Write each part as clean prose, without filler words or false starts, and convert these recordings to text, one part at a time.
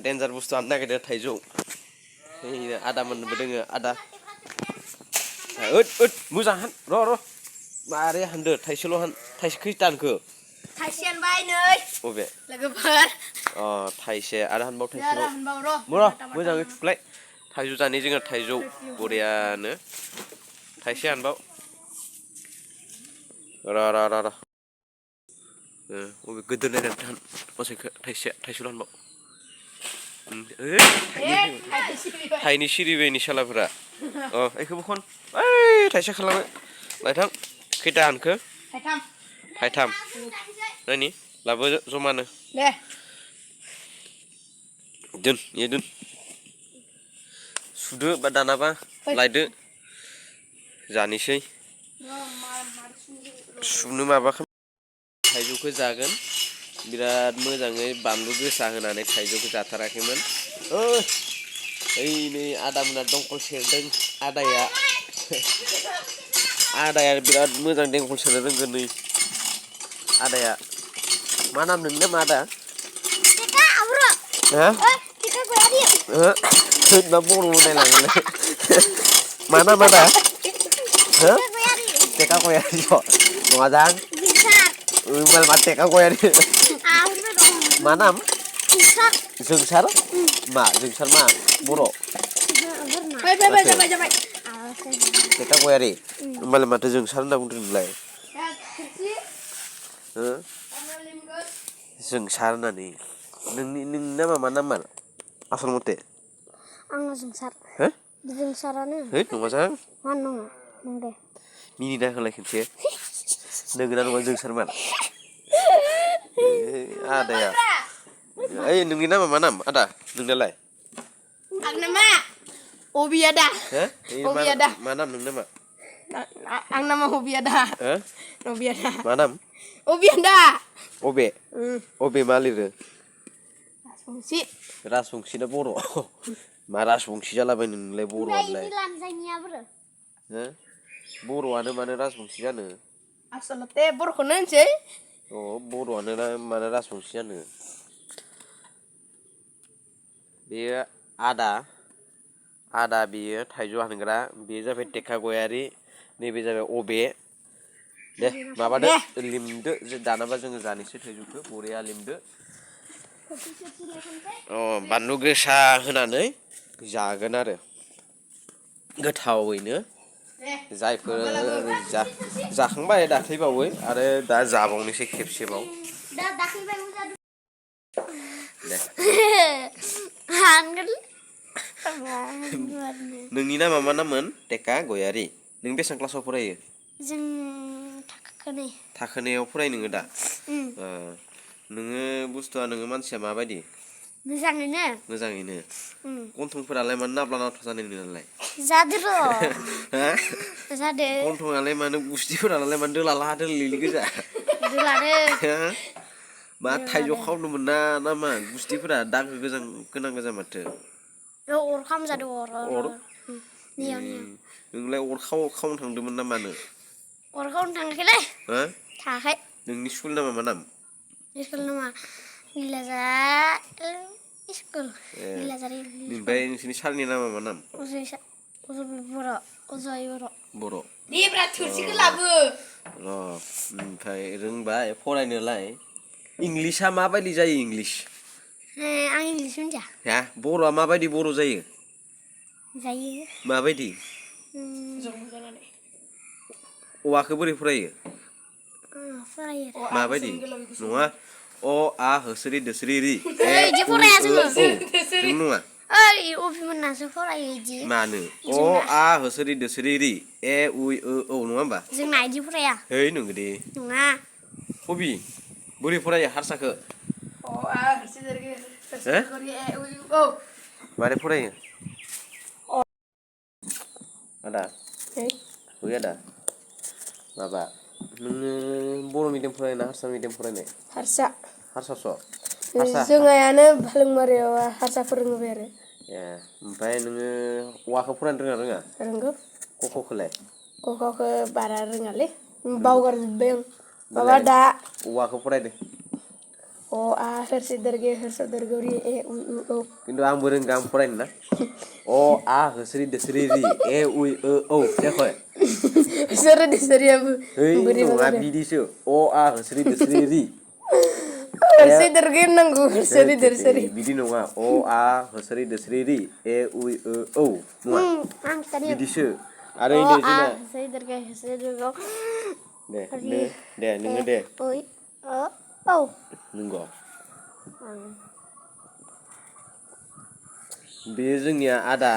डेन्जार बुस्थु हाननो नागिरदों थाइजौ आदा मोननोबो दोङो आदा मोजां हान र' मारै हानदो थाइसेल' हान थाइसे खै दानखो थाइसे हानबाय नै बबे लोगोफोर थाइसे आरो हानबाव थाइसेल' मोजाङै थुख्लाय थाइजौ जानि जोङो थाइजौ बरियानो थाइसे हानबाव र' बबे गोदोर नायनानै हान असेखौ थाइसेल' हानबाव थाइनै सिरिबाय निसालाफोरा बेखौबो खन ओइ थाइसे खालामो लायथां खैथा हानखो थाइथाम नायनि लाबो जमानो दे दोन सुदो बा दानाबा लायदो जानोसै सुनो माबा थाइजौखौ जागोन बिराद मोजाङै बानलु गोसा होनानै थाइजौखौ जाथाराखैमोन ओइ नै आदामोना दंखल सेरदों आदाया बिराद मोजां दंखल सेरनो रोंगोन नै आदाया मा नाम नोंनि नामा आदा मा बर' नायलाङोलाय मा नाम आदा टेका गयारि नङा जां मा टेका गयारि मा नाम जोंसार मा बर' टेका गयारि होमबालाय माथो जोंसार होनना बुंदों नोंलाय जोंसार होननानै नोंनि नामा मा नाममोन आसल मथे आंना जोंसार जोंसारानो नङा जां मा नङा नंदे मिनिना होलाय खेनसे नोंगोना नङा जोंसारमान आदाया ओइ नोंनि नामा मा नाम आदा नोंनालाय आंना मा अबियादा मा नाम नोंना मा आं नामा अबियादा मा नाम अबियादा अबे मा लिरो राजबंसि राजबंसि ना बर' मा राजबंसि जालाबाय नोंलाय बर'आनोलाय बर'आनो मानो राजबंसि जानो आसलते बर'खौनो होनसै बर'आनो मानो राजबंसि जानो बेयो आदा बेयो थाइजौ हानग्रा बेयो जाबाय टेका गयारि नैबे जाबाय अबे दे माबादो लिमदो दानाबा जोङो जानोसै थाइजौखौ बरिया लिमदो बानलु गोसा होनानै जागोन आरो गोथावैनो जायफोर जाखांबाय दाख्लैबावै आरो दा जाबावनोसै खेबसेबाव नोंनि नामा मा नाममोन टेका गयारि नों बेसेबां क्लासाव फरायो जों थाखोनैयाव फरायो नोङो दा नोङो बुस्थुआ नोङो मानसिया माबायदि मोजाङैनो गन्थंफोरालाय मानो नाब्ला नाथा जानाय नोंनालाय जादो जादो गन्थंआलाय मानो गुस्थिफोरालाय मानो दोलाला दोललिलि गोजा मा थाइजौ खावनो मोना ना मा गुस्थिफोरा दागो गोनां माथो अर खामजादो अर नोंलाय अर खावनो थांदोंमोन ना मानो अर खावनो थाङाखैलै थाङाखै नोंनि स्कुल नामा मा नाम स्कुल नामा निलाजारि ओमफ्राय नोंसोरनि सारनि नामा मा नाम बर' देब्रा थोरसिखौ लाबो ओमफ्राय रोंबाय फरायनोलाय इंलिसआ माबायदि जायो इंलिस आं इंलिस मिथिया बर'आ माबायदि बर' जायो माबायदि औवाखौ बोरै फरायो माबायदि नङा अ आ होसोरि दोसोरि रि नङा मानो अ आ होसोरि दोसोरि रि ए उइ औ नङा होमबा जोंना इदि फराया नंगौ दे नङा हबि बोरै फरायो हारसाखौ मारै फरायो आदा आदा माबा नोङो बर' मिडियाम फरायना हारसा मिडियाम फरायनाय हारसा जोंहायानो भालुंमारियाव हारसा फोरोंबाय आरो ओमफ्राय नोङो औवाखौ फरायनो रोङा रोंगौ खख'खौलाय खख'खौ बारा रोङालै बावगारजोब्बाय आं माबा दा औवाखौ फरायदो O A versi derge versi dergori E U U O. खिन्थु आंबो रोंगा आं फरायनो ना अ आ होस्रि दोस्रि रि ए उइ औ जायाखै Seri di seri abu. ओइ Beri नङा mana deh? बिदिसो अ आ होस्रि दोस्रि रि Versi derge nanggu seri dari seri. बिदि नङा अ आ होस्रि दोस्रि रि ए उइ औ नङा Ang tadi. बिदिसो आरो O नै A जोंना versi derge versi derge. नोङो दे Oi O O. नंगौ बेयो जोंनिया आदा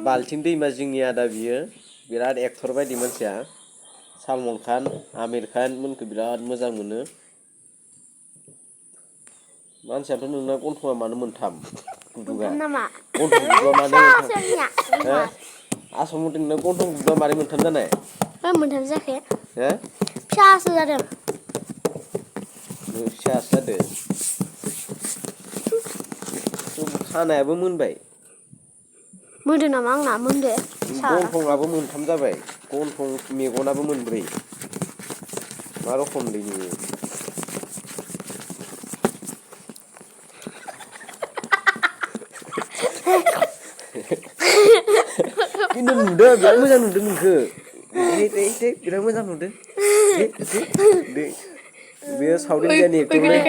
बाल्थिं दैमा जोंनि आदा बियो बिराद एक्टर बायदि मानसिया सलमान खान आमिर खान मोनखौ बिराद मोजां मोनो मानसियाथ' नोंना गन्थङा मानो मोनथाम गुदुङा Nama. गन्थं गुदुङा मानो मोनथाम Soalnya. हो आसाम मथे नोंना गन्थं गुदुङा मानो मोनथाम जानाय Bener sakit. हो Bisa sudah. फिसासो जादो खानायाबो मोनबाय Muda nama nggak muda. गन्थंआबो मोनथाम जाबाय गन्थं मेगनाबो मोनब्रै मा रखमलै नोङो खिन्थु नुदों बिराद मोजां नुदों नोंखो दे बिराद मोजां नुदों दे बेयो साउथ इन्डियानि एक्टरलै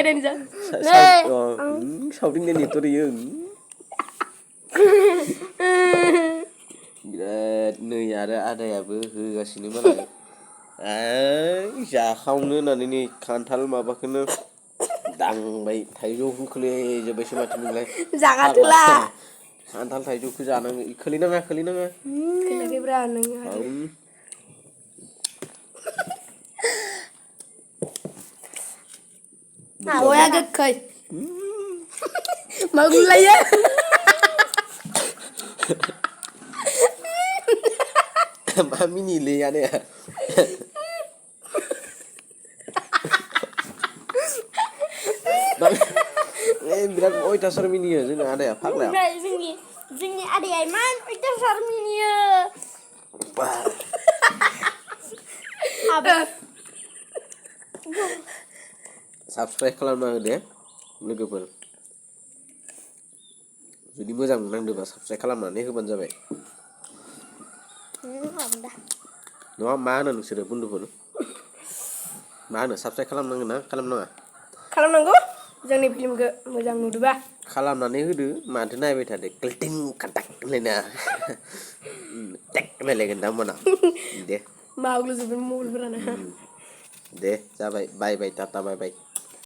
साउथ इन्डियानि एक्टर इयो बिराद नै आरो आदायाबो होगासिनो मालाय जाखावनो होननानै नै खान्थाल माबाखौनो दांबाय थाइजौ खोलैजोब्बायसो माथो नोंलाय Janganlah. खान्थाल थाइजौखौ जानांगौ खोलैनाङा Kenapa nanya? Aku agak kai. Magulah ya. मा मिनिलै आदाया बिराद अयथासार मिनियो जोंना आदाया फाग्लाया जोंनि आदाया इमान अयथासार मिनियो साबसक्राइब खालामना हो दे लोगोफोर जुदि मोजां नांदोंबा साबसक्राइब खालामनानै होबानो जाबाय नङा मा होनो नोंसोरो बन्धुफोर मा होनो साबसक्राइब खालामनांगोन ना खालामनाङा खालामनांगौ जोंनि फिल्मखौ मोजां नुदोंबा खालामनानै होदो माथो नायबाय थादो क्लिटिं काटाक होनलायना टेक होनलायलायगोन दा होमबाना दे मावग्लुजोबगोन मबाइलफोरानो दे जाबाय बाय टाटा बाय